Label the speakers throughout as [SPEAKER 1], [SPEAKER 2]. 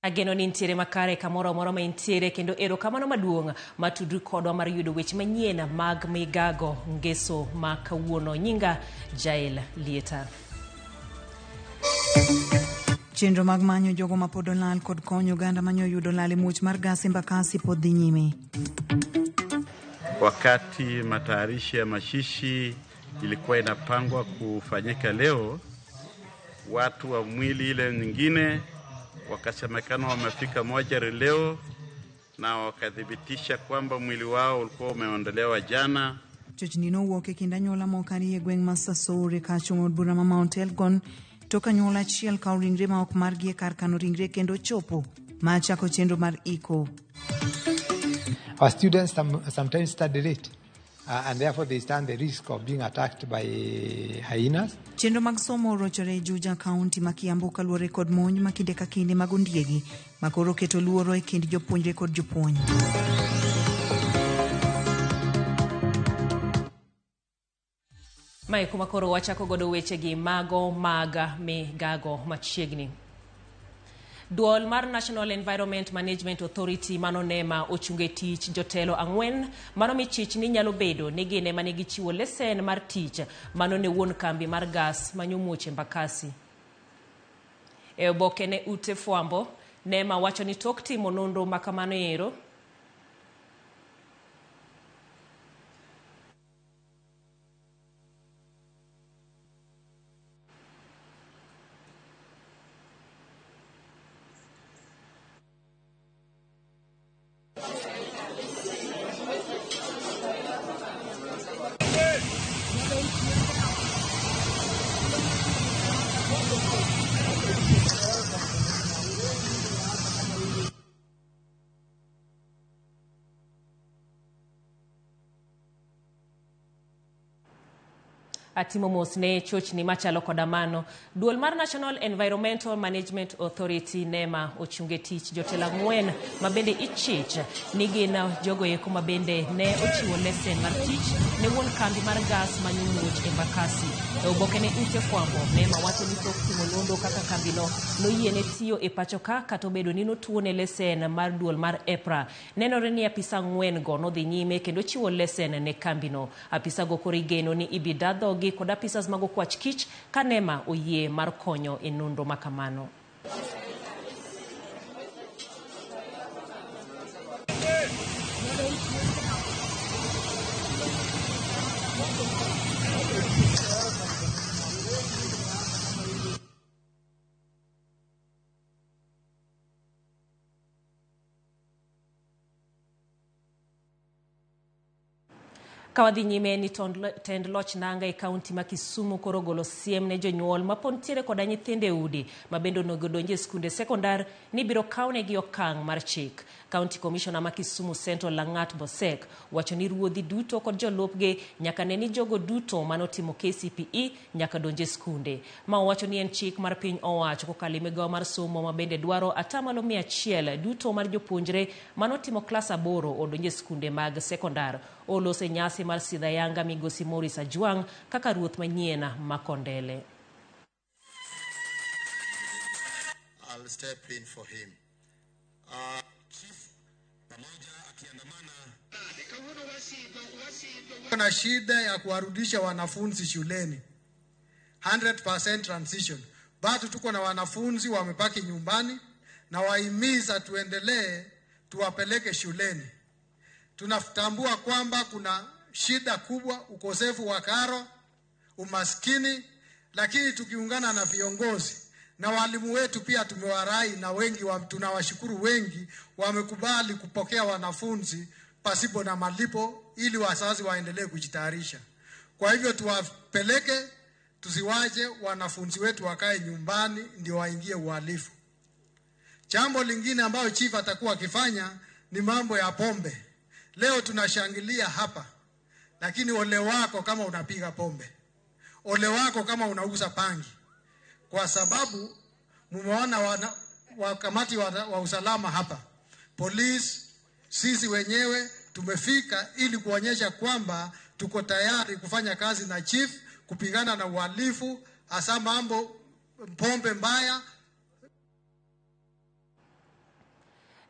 [SPEAKER 1] Ageno ni intiere makare kamoro amora ma intiere kendo erokamano maduong' matudri kodwa mar yudo weche manyien mag migago ngeso ma kawuono. Nyinga Jael Lieta.
[SPEAKER 2] Chenro mag manyo jogo ma pod olal kod konyo oganda mane oyudo lal e muoch mar gas Embakasi pod dhi nyime.
[SPEAKER 3] Wakati matayarisho ya mashishi ilikuwa inapangwa kufanyika leo, watu wa mwili ile nyingine wakasemekana wamefika mochari leo na wakathibitisha kwamba mwili wao ulikuwa umeondolewa jana.
[SPEAKER 2] Chochni nowuok e kind anyuola moko ariyo e gweng' ma Sasore kachung' od bura ma Mount Elgon tok anyuola achiel kawo ringre ma ok margi e kar kano ringre kendo chopo ma chako chenro mar iko.
[SPEAKER 4] Our students sometimes study late, and therefore they stand the risk of being attacked by hyenas.
[SPEAKER 2] Chenro mag somo orochore e Juja kaunti ma Kiambu kaluwore kod monj ma kinde ka kinde mag ondiegi ma koro keto luoro e kind jopuonjre kod jopuonj.
[SPEAKER 1] Mae kuma koro wachako godo wechegi mago mag migago machiegni. Duol mar National Environment Management Authority mano NEMA ochungo e tich jotelo ang'wen mano michich ni nyalo bedo ni gin ema ne gichiwo lesen mar tich mano ne wuon kambi mar gas manyomuoch Embakasi. E oboke ne ute fwambo, NEMA wacho ni tok timo nonro ma kamano ero, Atimo mos ne chochni machalo koda mano. Duol mar National Environmental Management Authority NEMA ochunge tich jotelo ang'wen ma bende ichich ni gin jogo eko ma bende ne ochiwo lesen mar tich ne wuon kambi mar gas manyomuoch Embakasi. E oboke ne ute fwambo, NEMA wacho ni tok timo nonro kaka kambino noyiene tiyo e pacho ka kata obedo ni notuone lesen mar duol mar EPRA. Nenore ni apisa ang'wen go nodhi nyime kendo chiwo lesen ne kambino. Apisa go koro igeno ni ibi da dhogi kod apisas mag okwach kich ka NEMA oyie mar konyo e nonro ma kamano. Ka wadhi nyime ni tend loch nanga e kaunti ma Kisumu koro ogolo siem ne jonyuol ma pod nitiere koda nyithindo e udi ma bende onego odonj e skunde sekondar ni biro kawnegi okang' mar chik. County Commissioner ma Kisumu Central Lang'at Bosek wacho ni ruodhi duto kod jolupgi nyaka ne ni jogo duto manotimo KCPE nyaka donj e skunde. Ma owacho ni en chik mar piny owacho kokalo e migawo mar somo ma bende dwaro atamalo 100 duto mar jopuonjre manotimo klas 8 odonj e skunde mag sekondar. Olose nyasi mar sidho ayanga migosi Maurice Ajwang' kaka ruoth manyien ma Kondele.
[SPEAKER 5] I'll step in for him. Chief
[SPEAKER 6] Kuna shida ya kuwarudisha wanafunzi shuleni 100% transition. Bado tuko na wanafunzi wamebaki nyumbani, na wahimiza tuendelee tuwapeleke shuleni. Tunatambua kwamba kuna shida kubwa, ukosefu wa karo, umaskini, lakini tukiungana na viongozi na walimu wetu pia tumewarai, na wengi tunawashukuru, wengi wamekubali kupokea wanafunzi pasipo na malipo ili wazazi waendelee kujitayarisha. Kwa hivyo tuwapeleke, tusiwache wanafunzi wetu wakae nyumbani ndio waingie uhalifu. Jambo lingine ambayo chief atakuwa akifanya ni mambo ya pombe. Leo tunashangilia hapa, lakini ole wako kama unapiga pombe. Ole wako kama unauza bangi. Kwa sababu mumeona wa kamati wa usalama hapa, polisi, sisi wenyewe tumefika ili kuonyesha kwamba tuko tayari kufanya kazi na chief kupigana na uhalifu, hasa mambo pombe mbaya.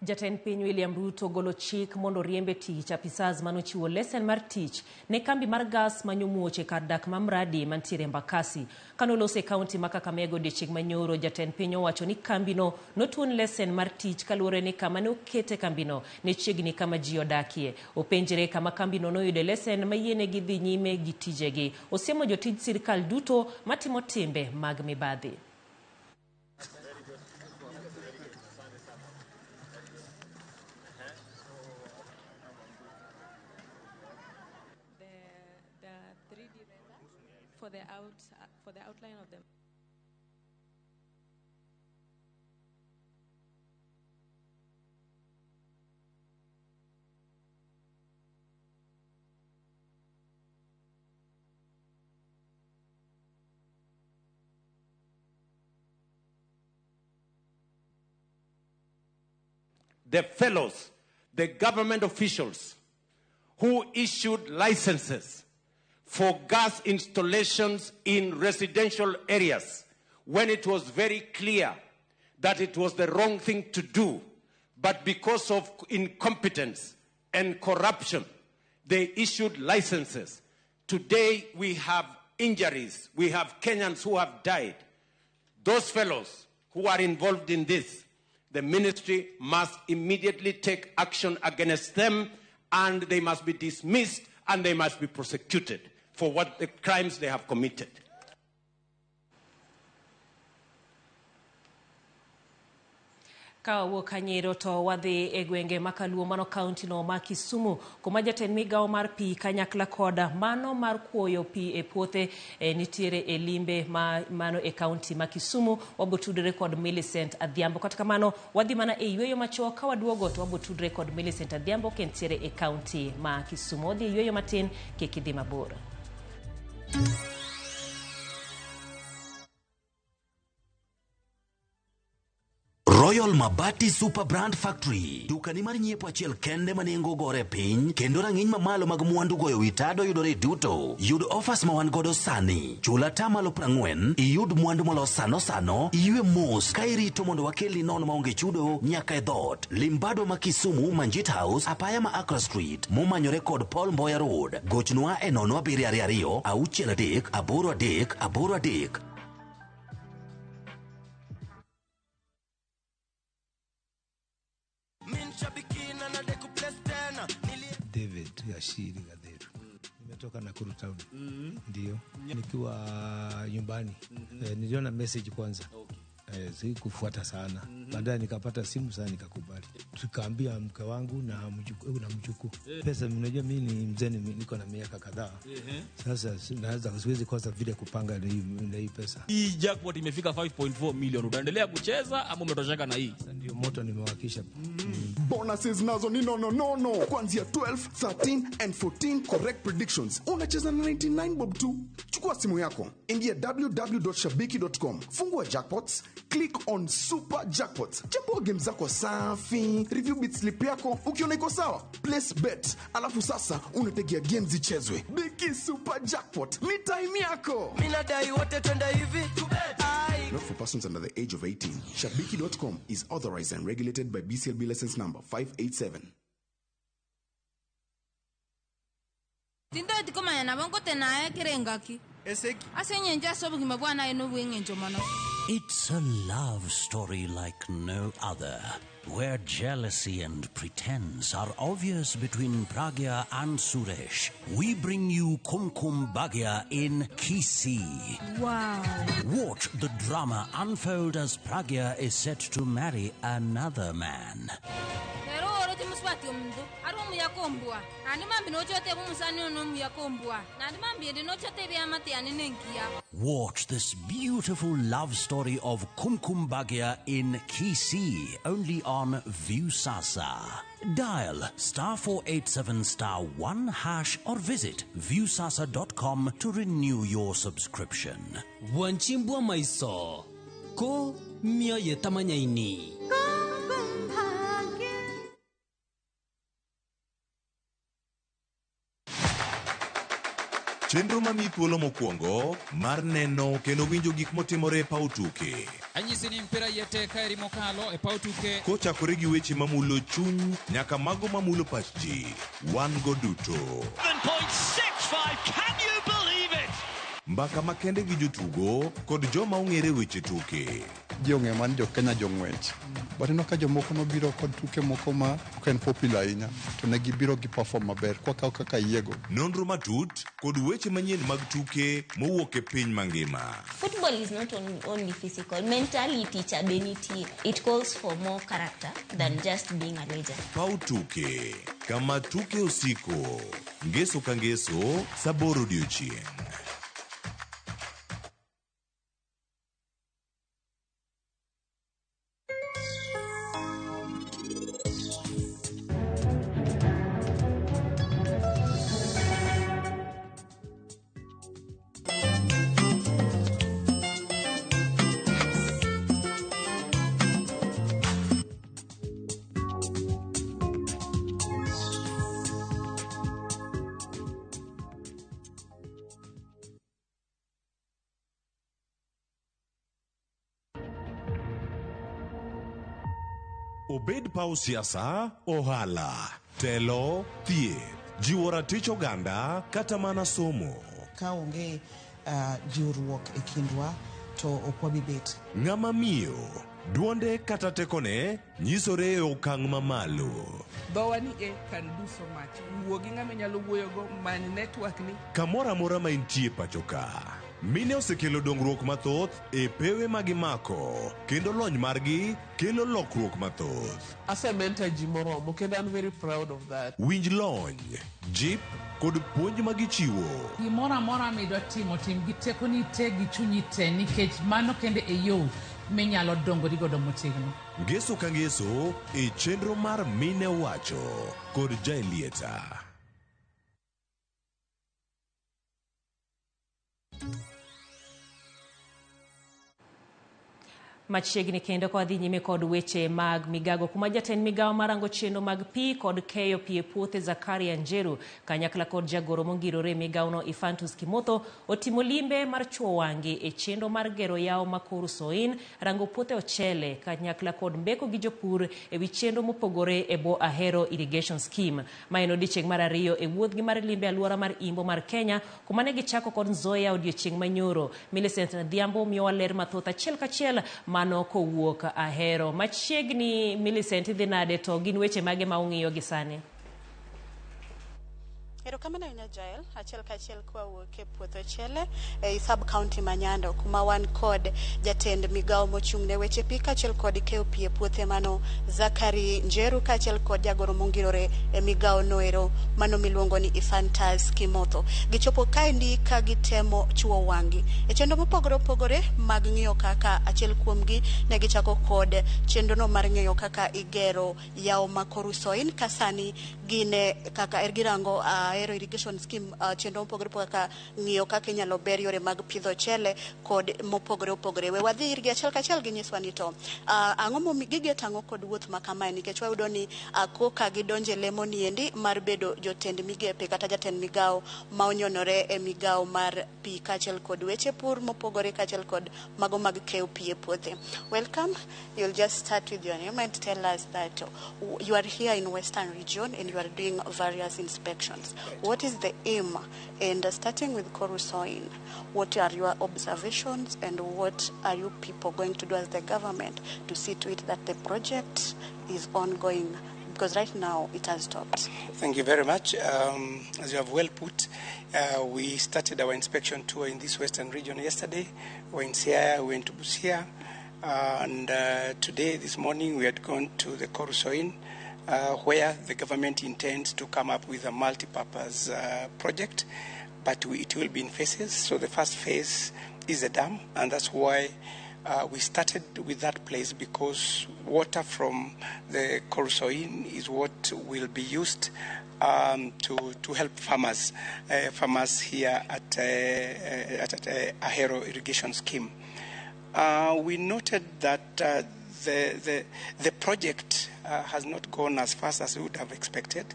[SPEAKER 1] Jatend piny William Ruto golo chik mondo riembe tich apisas manochiwo lesen mar tich ne kambi mar gas manyomuoch e kar dak ma Mradi mantiere Embakasi. Kanoloso e kaunti ma Kakamega odiechieng' manyoro, jatend piny owacho ni kambino notuon lesen mar tich kaluwore ni kama ne okete kambino ne chiegni kama ji odakie. Openjre kama kambino noyude lesen mayienegi dhi nyime gi tijegi. Osiemo jotij sirkal duto matimo timbe mag mibadhi.
[SPEAKER 7] The 3D render for the outline of the
[SPEAKER 8] The fellows, the government officials who issued licenses for gas installations in residential areas when it was very clear that it was the wrong thing to do, but because of incompetence and corruption, they issued licenses. Today we have injuries. We have Kenyans who have died. Those fellows who are involved in this, the ministry must immediately take action against them, and they must be dismissed and they must be prosecuted for what the crimes they have committed.
[SPEAKER 1] Ka wawuok Kanyero to wadhi e gwenge makaluo mano kaunti no ma Kisumu kuma jatend migawo mar pi kanyakla koda mano mar kuoyo pi e puothe nitiere e limbe ma mano e kaunti ma Kisumu. Wabotudore kod Millicent Adhiambo. Kata kamano wadhi mana e yweyo machuok, ka waduogo to wabotudore kod Millicent Adhiambo kentiere e kaunti ma Kisumu. Wadhi e yweyo matin, kik idhi mabor.
[SPEAKER 9] Royal Mabati Super Brand Factory, dukani mar nyiepo achiel kende ma nengo gore piny kendo rang'iny mamalo mag mwandu goyo wi tado yudore duto. Yud offers ma wan godo sani. Chul atamalo 40, iyud mwandu molos sano sano, iywe mos ka irito mondo wakelni nono maonge chudo nyaka e dhoot. Limbado ma Kisumu, Manjit House, apaya ma Accra Street, momanyore kod Paul Mboya Road. Gochnwa e 0722 63 83 83.
[SPEAKER 4] David Yashiri Gatheru. Nimetoka Nakuru town. Ndio. Nikiwa nyumbani. Niliona message kwanza. Sikufuata sana. Baadaye nikapata simu sana nikakubali. Tukaambia mke wangu na mjukuu. Pesa mnajua mimi ni mzee, niko na miaka kadhaa. Sasa naweza siwezi kosa vile kupanga na hii pesa.
[SPEAKER 10] Hii jackpot imefika 5.4 million. Utaendelea kucheza ama umetosheka na hii?
[SPEAKER 4] Sasa ndio moto nimewakisha.
[SPEAKER 11] Bonuses nazo ni no no no no. Kuanzia 12, 13 and 14 correct predictions. Unacheza na 99 bob tu. Chukua simu yako, ingia www.shabiki.com, fungua jackpots, click on super jackpots. Chambua game zako safi, review bit slip yako, ukiona iko sawa, place bet. Alafu sasa unategea games zichezwe. Biki super jackpot, ni time yako.
[SPEAKER 12] Mimi nadai wote twende hivi.
[SPEAKER 11] Not for persons under the age of 18. Shabiki.com is authorized and regulated by BCLB license number 587.
[SPEAKER 13] Tindo tikomanya nabongo tena ekirengaki.
[SPEAKER 12] Eseki.
[SPEAKER 13] Asenyenja sobugima bwana eno bwengenjo mano.
[SPEAKER 9] It's a love story like no other, where jealousy and pretense are obvious between Pragya and Suresh. We bring you Kumkum Bhagya in Kisii.
[SPEAKER 13] Wow.
[SPEAKER 9] Watch the drama unfold as Pragya is set to marry another man. Watch this beautiful love story of Kumkum Bhagya in Kisii, only on Viusasa. Dial *487*1# or visit viusasa.com to renew your subscription.
[SPEAKER 14] Wanchimbwa maiso ko mioyo tamanyaini.
[SPEAKER 15] Chenro mamiyi thuolo mokwongo mar neno kendo winjo gik motimore e paw tuke.
[SPEAKER 16] Anyisi ni mpira iye tek kaeri mokalo e paw tuke.
[SPEAKER 15] Kochakore gi weche mamulo chuny nyaka mago mamulo pach ji, wan go duto.
[SPEAKER 17] 7.65, can you believe it?
[SPEAKER 15] Mbaka makende gi jotugo kod joma ong'ere weche tuke.
[SPEAKER 18] Ji ong'eyo mana ni jo Kenya jong'wech. But ineno ka jomoko nobiro kod tuke moko ma ok en popular ahinya to ne gibiro gi perform maber kwakawo kaka yiego.
[SPEAKER 15] Nonro matut kod weche manyien mag tuke mowuok e piny mangima.
[SPEAKER 19] Football is not only physical, mentality cha be nitie. It calls for more character than just being a legend.
[SPEAKER 15] Paw tuke kama tuke osiko. Ngeso ka ngeso, sa aboro odiochieng'. Obed paw siasa, ohala, telo, thieth, jiwo ratich oganda kata mana somo.
[SPEAKER 20] Ka onge jiwruok e kindwa to ok wabi bet.
[SPEAKER 15] Ng'ama miyo, duonde kata tekone nyisore e okang' mamalo.
[SPEAKER 21] Dhowa ni e can do so much. Wuo gi ng'ama inyalo wuoyogo, many network ni.
[SPEAKER 15] Kamoro amora ma intie pacho ka. Mine osekelo dongruok mathoth e pewe ma gimako kendo lony margi kelo lokruok mathoth.
[SPEAKER 21] Asementor ji moromo kendo an very proud of that.
[SPEAKER 15] Winj lony, jip kod puonj ma gichiwo.
[SPEAKER 22] Gimoro amora midwa timo, tim gi tekoni te gi chunyi te nikech mano kende e yo minyalo dongori godo motegno.
[SPEAKER 15] Ngeso ka ngeso e chenro mar Mine Owacho kod Jaelieta.
[SPEAKER 1] Machiegni kendo ka wadhi nyime kod weche mag migago kuma jatend migawo marango chenro mag pi kod keyo pi e puothe Zakaria Njeru kanyakla kod jagoro mongirore e migawono Ifantus Kimotho otimo limbe mar chuo wang'gi e chenro mar gero yawo ma Koru Soin rango puothe ochele kanyakla kod mbeko gi jopur e wi chenro mopogore e bwo Ahero Irrigation Scheme. Ma en odiechieng' mar ariyo e wuodhgi mar limbe alwora mar Imbo mar Kenya kuma ne gichako kod Nzoia odiechieng' manyoro. Millicent Adhiambo miyowa ler mathoth achiel kachiel mano kowuok Ahero. Machiegni Millicent idhi nade to gin weche mage ma ung'iyo gi sani?
[SPEAKER 23] Erokamano ahinya Jael, achiel kachiel kwawuok e puoth ochele ei sub county ma Nyando kuma wan kod jatend migawo mochung' ne weche pi kaachiel kod keyo pi e puothe mano Zachary Njeru kaachiel kod jagoro mongirore e migawo noero mano miluongo ni Ifantas Kimotho. Gichopo kaendi ka gitemo chuo wang'gi e chenro mopogore opogore mag ng'iyo kaka achiel kuomgi ne gichako kod chenro no mar ng'iyo kaka igero yawo ma Koru Soin ka sani gin kaka girango Ahero Irrigation Scheme chenro mopogore opogore kaka ng'iyo kaka inyalo ber yore mag pidho ochele kod mopogore opogore. We wadhi irgi achiel kachiel ginyiswa ni to ang'o momi gigeto ang'o kod wuoth ma kamae nikech wayudo ni koka gidonje lemo niendi mar bedo jotend migepe kata jatend migawo ma onyonore e migawo mar pi kaachiel kod weche pur mopogore kaachiel kod mago mag keyo pi e puothe. Welcome. You'll just start with your name and tell us that you are here in Western Region and you are doing various inspections. What is the aim? And starting with Koru Soin, what are your observations and what are you people going to do as the government to see to it that the project is ongoing? Because right now it has stopped.
[SPEAKER 24] Thank you very much. As you have well put, we started our inspection tour in this Western region yesterday. We were in Siaya, we went to Busia, and today, this morning, we had gone to the Koru Soin, where the government intends to come up with a multi-purpose project, but it will be in phases. So the first phase is a dam, and that's why we started with that place, because water from the Koru Soin is what will be used to help farmers here at Ahero Irrigation Scheme. We noted that the project has not gone as fast as we would have expected,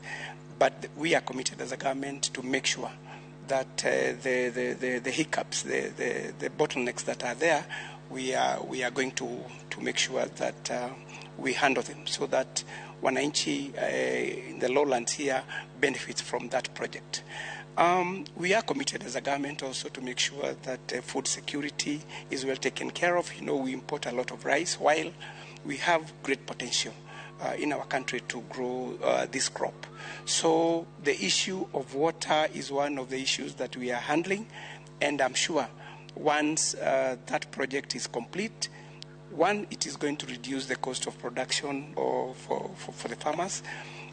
[SPEAKER 24] but we are committed as a government to make sure that the hiccups, the bottlenecks that are there, we are going to make sure that we handle them so that wananchi in the lowlands here benefits from that project. We are committed as a government also to make sure that food security is well taken care of. You know, we import a lot of rice while we have great potential in our country to grow this crop. So the issue of water is one of the issues that we are handling, and I'm sure once that project is complete, one, it is going to reduce the cost of production for the farmers,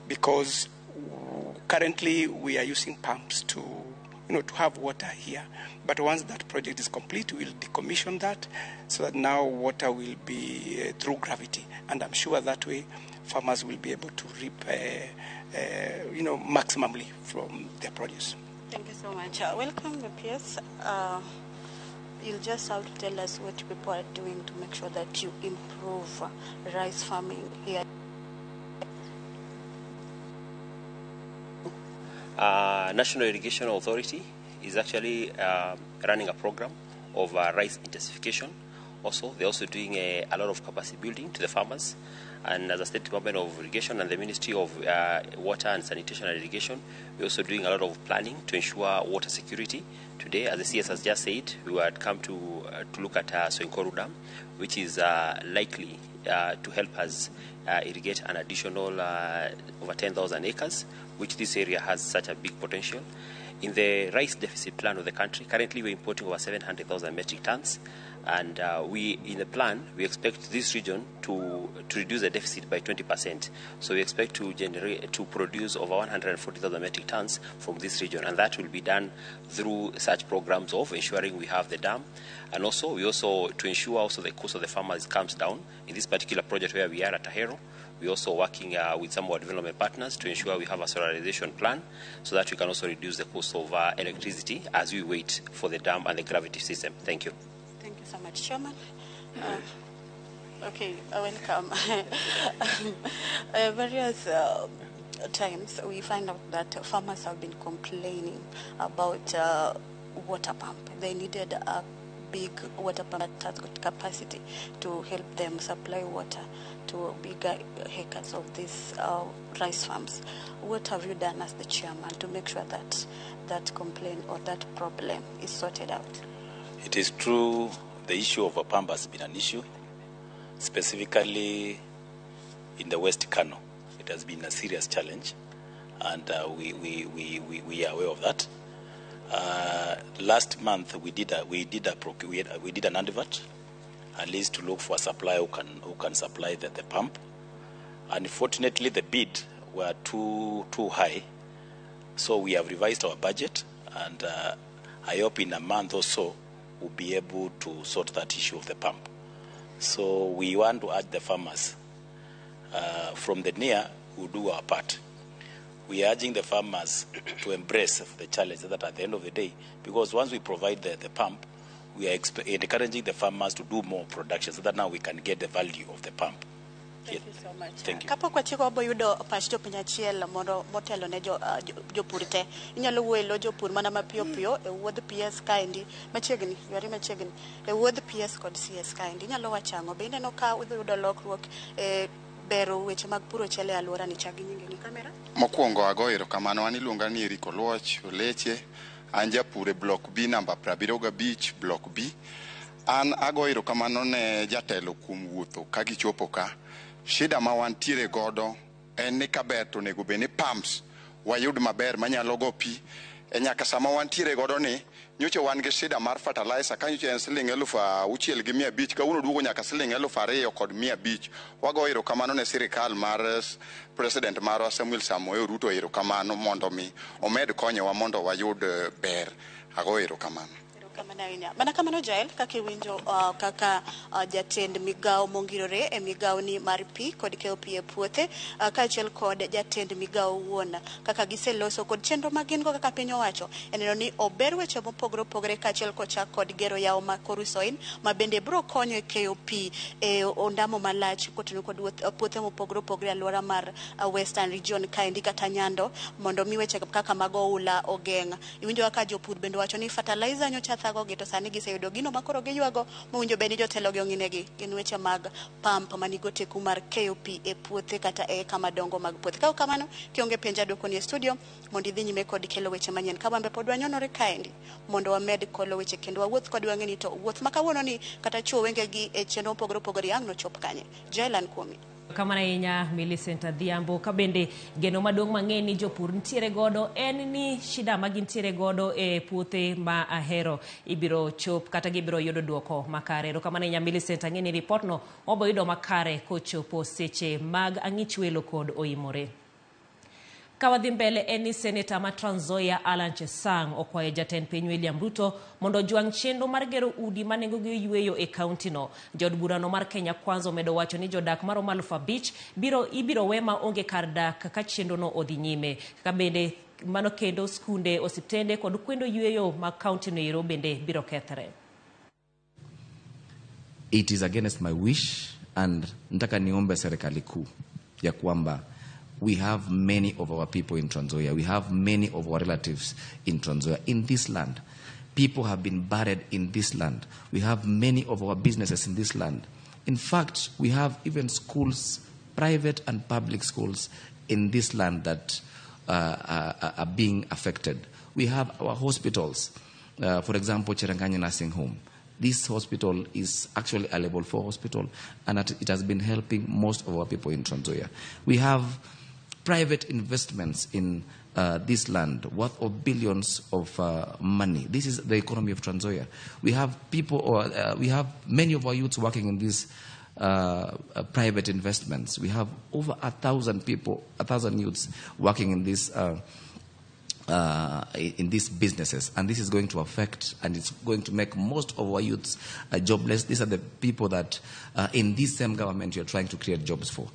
[SPEAKER 24] because currently we are using pumps to, you know, to have water here. But once that project is complete, we'll decommission that so that now water will be through gravity. And I'm sure that way farmers will be able to reap, you know, maximally from their produce.
[SPEAKER 23] Thank you so much. Welcome, PS. You'll just have to tell us what people are doing to make sure that you improve rice farming here.
[SPEAKER 2] National Irrigation Authority is actually running a program of rice intensification. Also, they're also doing a lot of capacity building to the farmers. And as a State Department of Irrigation and the Ministry of Water and Sanitation and Irrigation, we're also doing a lot of planning to ensure water security. Today, as the CS has just said, we had come to look at Soinkoru Dam, which is likely to help us irrigate an additional over 10,000 acres, which this area has such a big potential. In the rice deficit plan of the country, currently we're importing over 700,000 metric tons, and we, in the plan, we expect this region to reduce the deficit by 20%. So we expect to produce over 140,000 metric tons from this region, and that will be done through such programs of ensuring we have the dam, and also we also to ensure also the cost of the farmers comes down. In this particular project where we are at Ahero, we're also working with some of our development partners to ensure we have a solarization plan so that we can also reduce the cost of electricity as we wait for the dam and the gravity system. Thank you.
[SPEAKER 23] Thank you so much, Chairman. Okay, welcome. Various times we find out that farmers have been complaining about water pump. They needed a big water pump that has got capacity to help them supply water to bigger acres of these rice farms. What have you done as the chairman to make sure that that complaint or that problem is sorted out?
[SPEAKER 3] It is true, the issue of a pump has been an issue, specifically in the West Kano. It has been a serious challenge, and we are aware of that. Last month we did an advert, at least to look for a supplier who can supply the pump. Unfortunately, the bid were too high, so we have revised our budget, and I hope in a month or so we'll be able to sort that issue of the pump. So we want to urge the farmers from the near who do our part. We are urging the farmers to embrace the challenge that at the end of the day, because once we provide the pump, we are encouraging the farmers to do more production so that now we can get the value of the pump.
[SPEAKER 23] Thank you so much.
[SPEAKER 3] Thank you.
[SPEAKER 23] Kapok wachiko wabo pach jopiny achiel mondo motelo ne jopur te. Inyalo wuoyo lo jopur mana mapiyo piyo e wuodh PS kaendi machiegni, ywari machiegni. E wuodh PS kod CS kaendi. Inyalo wacho ang'o? Be ineno ka udhi yudo lokruok e bero weche mag puro chele e alwora ni? Chak gi nyingi ni kamera.
[SPEAKER 5] Mokwongo ago erokamano, an iluonga ni Eric Oluoch Oleche, an japur e Block B namba 75 Block B. An ago erokamano ne jatelo kuom wuotho ka gichopo ka. Shida ma wantiere godo en ni kaber to onego bed ni pumps wayud maber manyalo go pi. E nyaka sama wantiere godo ni nyocha wan gi shida mar fertilizer ka nyocha en siling 6,500 kawuono duogo nyaka siling 2,500. Wago erokamano ne sirikal mar president marwa Samuel Samoei Ruto erokamano mondo mi omed konyowa mondo wayud ber. Ago erokamano.
[SPEAKER 23] Kamano ahinya. Mana kamano Jael, kaka iwinjo kaka jatend migawo mongirore e migawo ni mar pi kod keyo pi e puothe, kaachiel kod jatend migawo wuon, kaka giseloso kod chenro ma gin go kaka piny owacho e neno ni ober weche mopogore opogore, kaachiel kochak kod gero yawo ma Korusoin ma bende biro konyo e keyo pi e ondamo malach kotenore kod puothe mopogore opogore e alwora mar Western Region kaendi kata Nyando, mondo mi weche kaka mag oula ogeng'. Iwinjo kaka jopur bende wacho ni fertilizer nyocha thagogi to sani giseyudo gino makoro giywago mowinjo bed ni jotelo gi ong'inegi gin weche mag pump manigo teku mar keyo pi e puothe kata e eka madongo mag puothe. Ka ok kamano, kionge penjo aduokoni e studio mondo idhi nyime kod kelo weche manyien. Ka wambe pod wanyonore kaendi mondo wamed kolo weche kendo wawuoth kod wang'e ni to wuoth ma kawuono ni kata chuo wengegi e chenro mopogore opogore ang' nochop kanye. Joel, an kuomi.
[SPEAKER 1] Kamano ahinya Millicent Adhiambo. Ka bende geno maduong' mang'eny ni jopur nitiere godo en ni shida ma gintiere godo e puothe ma Ahero ibiro chop kata gibiro yudo duoko makare. Erokamano ahinya Millicent, ang'e ni ripot no wabo yudo makare kochopo seche mag ang'ich welo kod oimore. Ka wadhi mbele en ni seneta ma Trans Nzoia Alan Chesang okwayo jatend piny William Ruto mondo ojwang' chenro mar gero udi ma nengogi oyweyo e kaunti no. Jaod burano mar Kenya Kwanza omedo wacho ni jodak maromo 5,000 ibiro we ma onge kar dak ka chenro no odhi nyime. Kaka bende mano kendo skunde, osiptende kod kuonde yweyo mag kaunti no ero bende biro kethre.
[SPEAKER 6] It is against my wish, and nataka niombe serikali kuu ya kwamba we have many of our people in Trans Nzoia. We have many of our relatives in Trans Nzoia. In this land, people have been buried in this land. We have many of our businesses in this land. In fact, we have even schools, private and public schools in this land that are being affected. We have our hospitals. For example, Cheranganya Nursing Home. This hospital is actually a level 4 hospital, and it has been helping most of our people in Trans Nzoia. We have private investments in this land worth of billions of money. This is the economy of Trans Nzoia. We have people, or we have many of our youths working in these private investments. We have over 1,000 people, 1,000 youths working in these in these businesses, and this is going to affect, and it's going to make most of our youths jobless. These are the people that in this same government you're trying to create jobs for.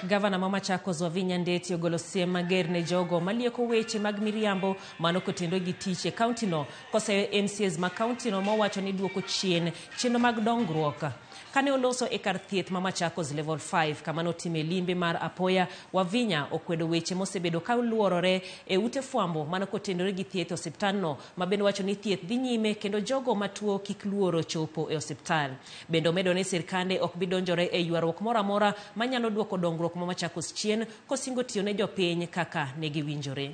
[SPEAKER 1] Gavana ma Machakos Wavinya Ndeti ogolo siem mager ne jogo malieko weche mag miriambo mano kotendo gi tich e kaunti no koseyo MCAs ma kaunti no mowacho ni duoko chien chenro mag dongruok. Kane oloso e kar thieth ma Machakos Level 5 kama notime limbe mar apoya, Wavinya okwedo weche mosebedo ka luorore e ute fwambo mano kotendore gi thieth e osiptalno, ma bende wacho ni thieth dhi nyime kendo jogo matuo kik luoro chopo e osiptal. Bende omedo ni sirkande ok bi donjore e ywaruok moro amora manyalo duoko dongruok ma Machakos chien kosingo tiyo ne jopiny kaka ne giwinjore.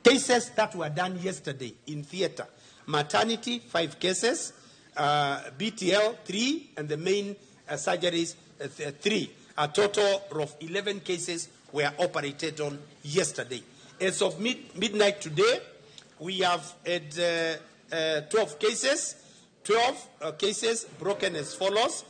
[SPEAKER 7] Cases that were done yesterday in theater: maternity, 5 cases, BTL, 3, and the main surgeries, 3. A total of 11 cases were operated on yesterday. As of midnight today, we have had 12 cases, 12 cases broken as follows: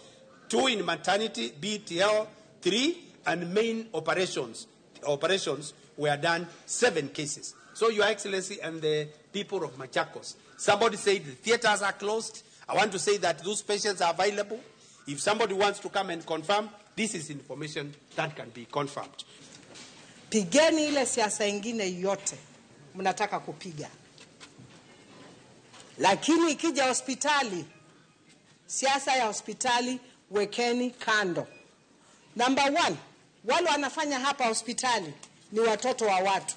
[SPEAKER 7] 2 in maternity, BTL, 3, and main operations. Operations were done 7 cases. So, Your Excellency and the people of Machakos, somebody said the theaters are closed. I want to say that those patients are available. If somebody wants to come and confirm, this is information that can be confirmed.
[SPEAKER 20] Pigeni ile siasa ingine yote mnataka kupiga, lakini ikija hospitali, siasa ya hospitali wekeni kando. Number 1, wale wanafanya hapa hospitali ni watoto wa watu.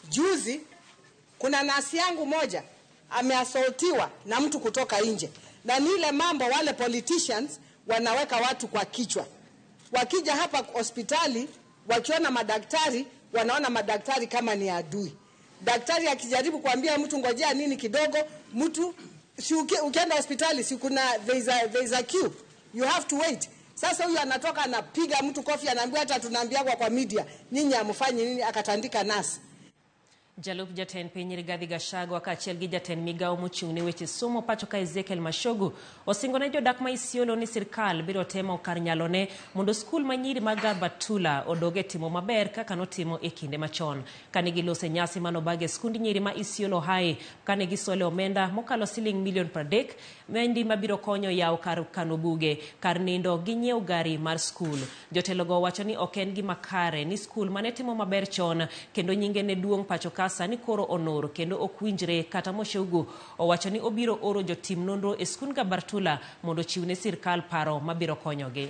[SPEAKER 20] Juzi kuna nasi yangu moja ameasaultiwa na mtu kutoka nje. Na ni ile mambo wale politicians wanaweka watu kwa kichwa. Wakija hapa hospitali, wakiona madaktari, wanaona madaktari kama ni adui. Daktari akijaribu kuambia mtu ngojea nini kidogo, mtu si ukienda hospitali si kuna there is a queue. You have to wait. Sasa huyu anatoka anapiga mtu kofi, anaambia hata tunaambia kwa media, nyinyi hamfanyi nini, akatandika nasi.
[SPEAKER 1] Jalup jatend piny Rigathi Gachagua kaachiel gi jatend migawo mochung' ne weche somo pacho ka Ezekiel Machogu osingo ne jodak ma Isiolo ni sirkal biro temo kar nyalone mondo skul ma nyiri mag Garbatula odog e timo maber kaka notimo e kinde machon. Kane gilose nyasi manobag e skund nyiri ma Isiolo High kane gisole omenda mokalo siling milion 30 mendi mabiro konyo yawo kar kano buge, kar nindo gi nyiewo gari mar skul. Jotelogo wacho ni ok en gima kare ni skul mane timo maber chon kendo nyinge ne duong' pacho ka sani koro onor kendo ok winjre kata Moshogu owacho ni obiro oro jotim nonro e skund Garbatula mondo ochiw ne sirkal paro mabiro konyogi.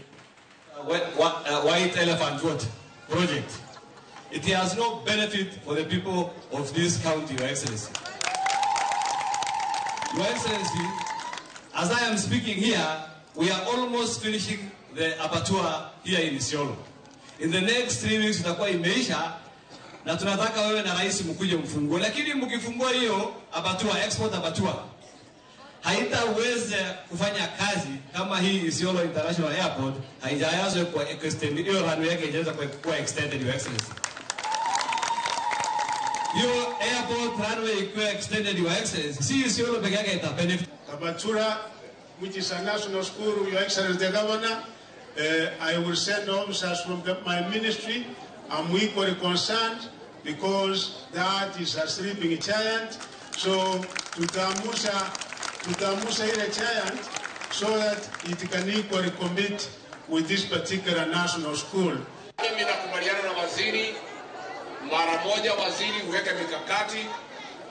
[SPEAKER 4] White Elephant Road project. It has no benefit for the people of this county, Your Excellency. Your Excellency, as I am speaking here, we are almost finishing the abattoir here in Isiolo. In the next 3 weeks itakuwa imeisha, na tunataka wewe na rais mkuje mfungue. Lakini mkifungua hiyo abattoir, export abattoir, haitaweza kufanya kazi kama hii Isiolo International Airport haijaweza kwa extend, hiyo runway yake haijaweza kuwa extended, Your Excellency. Hiyo airport runway ikiwa extended, Your Excellency, si Isiolo peke yake ita benefit.
[SPEAKER 8] Garbatula, which is a national school, Your Excellency the Governor, I will send officers from my ministry. I'm equally concerned because that is a sleeping giant. So tutaamsha ile giant so that it can equally compete with this particular national school.
[SPEAKER 10] Mimi nakubaliana na waziri mara moja, waziri uweke mikakati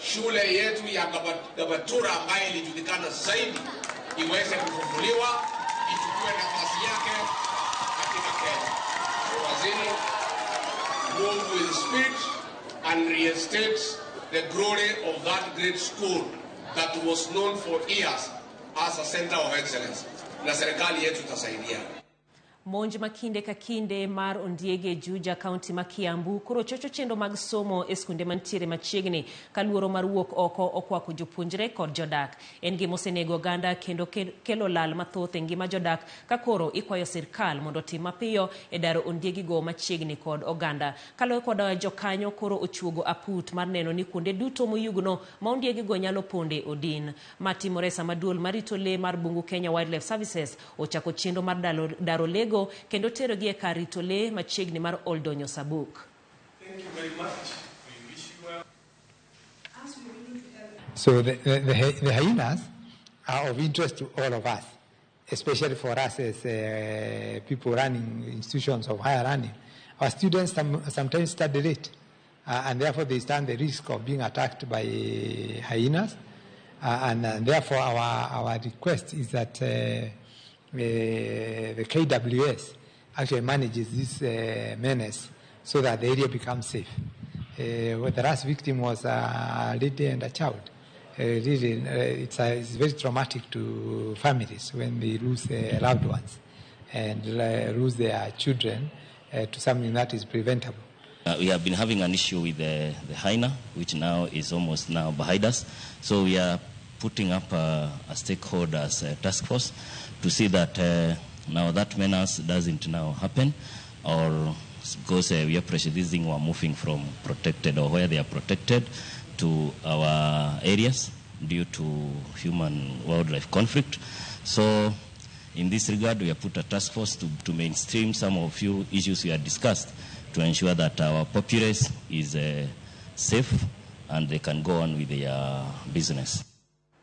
[SPEAKER 10] shule yetu ya Garbatula ambayo ilijulikana zaidi iweze kufunguliwa, ichukue nafasi yake katika Kenya. Waziri, move with speed and reinstate the glory of that great school that was known for years as a center of excellence. Na serikali yetu itasaidia.
[SPEAKER 1] Monj ma kinde ka kinde mar ondiege Juja kaunti ma Kiambu koro chocho chenro mag somo e skunde mantiere machiegni ka luoro mar wuok oko okwako jopuonjre kod jodak. En gima osenego oganda kendo kelo lal mathoth e ngima jodak ka koro ikwayo sirkal mondo otim mapiyo e daro ondiegigo machiegni kod oganda. Kaluwore kod jokanyo koro ochuogo aput mar neno ni kuonde duto moyugno ma ondiegigo nyalo ponde odin. Ma timore sama duol marito lee mar bungu Kenya Wildlife Services ochako chenro mar daro lego kendo terogi e kar rito lee machiegni mar Oldonyo Sabuk.
[SPEAKER 11] Thank you very much. We wish you well.
[SPEAKER 25] So the hyenas are of interest to all of us, especially for us as people running institutions of higher learning. Our students sometimes study late, and therefore they stand the risk of being attacked by hyenas. And therefore our request is that the KWS actually manages this menace so that the area becomes safe. The last victim was a lady and a child. Really, it's very traumatic to families when they lose their loved ones and lose their children to something that is preventable.
[SPEAKER 26] We have been having an issue with the hyena, which now is almost now behind us. So we are putting up a stakeholders task force to see that now that menace doesn't now happen, or because we appreciate this thing, we are moving from protected or where they are protected to our areas due to human-wildlife conflict. So in this regard, we have put a task force to mainstream some of few issues we have discussed to ensure that our populace is safe and they can go on with their business.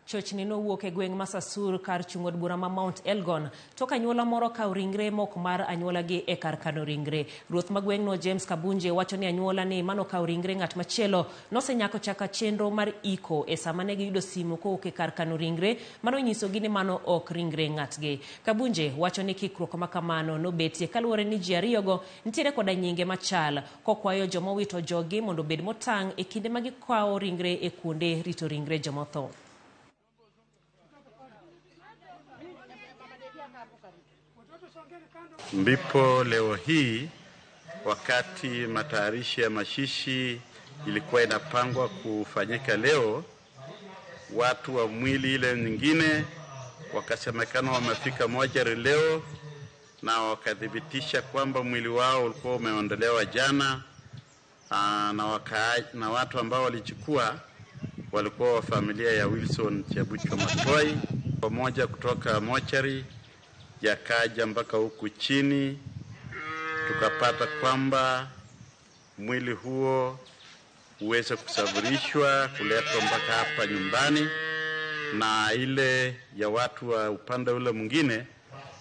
[SPEAKER 1] Chochni nowuok e gweng' ma Sasur kar chung' od bura ma Mount Elgon tok anyuola moro kawo ringre mok mar anyuolagi e kar kano ringre. Ruoth ma gweng'no James Kabunje wacho ni anyuola ni manokawo ringre ng'at machielo nosenyako chaka chenro mar iko e sama ne giyudo simu kowuok e kar kano ringre manonyisogi ni mano ok ringre ng'atgi. Kabunje wacho ni kikruok ma kamano nobetie kaluwore ni ji ariyogo nitiere koda nyinge machal, kokwayo joma owito jogi mondo obed motang' e kinde ma gikawo ringre e kuonde rito ringre jomotho.
[SPEAKER 27] Ndipo leo hii wakati matayarishi ya mashishi ilikuwa inapangwa kufanyika leo, watu wa mwili ile nyingine wakasemekana wamefika mochari leo na wakathibitisha kwamba mwili wao ulikuwa umeondolewa jana Na watu ambao walichukua walikuwa wa familia ya Wilson Chebuchwa Matoi, pamoja kutoka mochari yakaja mpaka huku chini, tukapata kwamba mwili huo uweze kusafirishwa kuletwa mpaka hapa nyumbani, na ile ya watu wa upande ule mwingine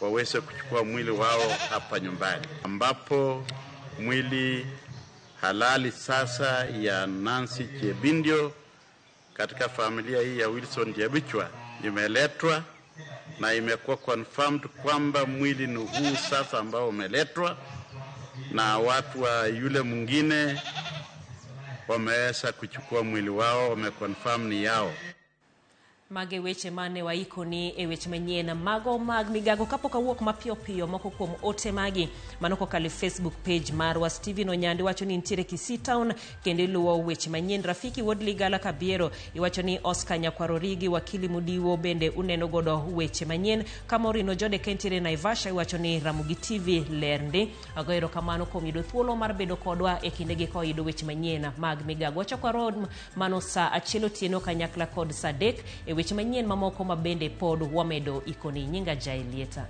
[SPEAKER 27] waweze kuchukua mwili wao hapa nyumbani, ambapo mwili halali sasa ya Nancy Chebindio katika familia hii ya Wilson Jebichwa imeletwa na imekuwa confirmed kwamba mwili ni huu sasa ambao umeletwa, na watu wa yule mwingine wameweza kuchukua mwili wao, wameconfirm ni yao.
[SPEAKER 1] Mage weche mane waikoni e weche manyien mago mag migago kapok awuok mapiyo piyo moko kuom ote magi mano kokalo e Facebook page marwa. Steven Onyandi wacho ni nitiere Kisii Town kendo iluwo weche manyien. Rafiki Wuod Ligala Kabiero iwacho ni Oscar Nyakwarorigi wakili Mudiwo bende uneno godo weche manyien. Kamorino Jode kentiere Naivasha iwacho ni Ramogi TV ler ndi. Ago erokamano kuom yudo thuolo mar bedo kodwa e kindegi ka wayudo weche manyien mag migago. Wachako warom mano saa 1 otieno kanyakla kod saa 3 e weche manyien mamoko ma bende pod wamedo ikoni. Nyinga Jaelieta.